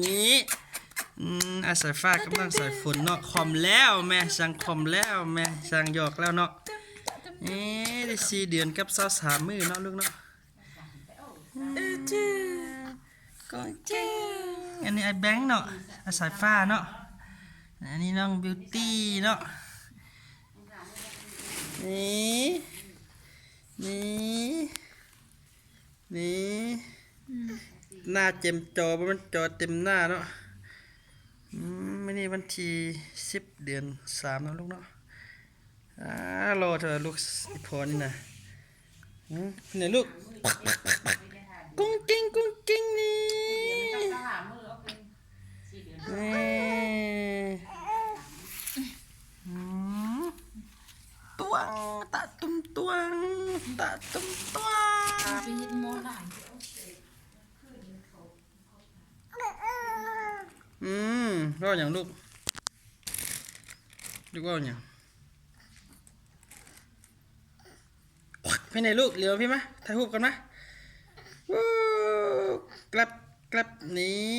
ນີ້ ອືມ ອ້າຍສາຍຟ້າກຳລັງສາຍຝົນເນາະ ຄ່ອມແລ້ວແມ່ ຊ່າງຄ່ອມແລ້ວແມ່ ຊ່າງຫຍອກແລ້ວເນາະ. ເອີ ໄດ້ສີ່ເດືອນກັບຊາວສາມມື້ເນາະລູກເນາະ. ອືມ ກົງເກັ່ງ ອັນນີ້ອ້າຍແບງເນາະ ອ້າຍສາຍຟ້າເນາະ ອັນນີ້ນ້ອງບິວຕີ້ເນາະ. ນີ້ ນີ້ ນີ້ ອືມ ໜ້າເຕັມຈໍ ບໍ່ແມ່ນຈໍເຕັມໜ້າເນາະ. ອືມ ມື້ນີ້ວັນທີສິບ ເດືອນສາມເນາະລູກເນາະ. ອາ ຫຼໍ່ແທ້ລູກອີ່ພໍ່ນີ້ນະ. ອືມ ນີ້ລູກ ກຸ້ງກິ້ງ ກຸ້ງກິ້ງນີ້. ນີ້ ອືມ ຕວງ ຕະຕຸ່ມຕວງ ຕະຕຸ່ມຕວງ. ໄປເຮັດໝໍ້ຫຼາຍ. ອືມ ເວົ້າຫຍັງລູກ? ລູກເວົ້າຫຍັງ? ໄປໃນລູກ ຫຼຽວມາພີ້ມາ ຖ່າຍຮູບກັນມາ. ວູ້ ແກລັບ ແກລັບ ນີ້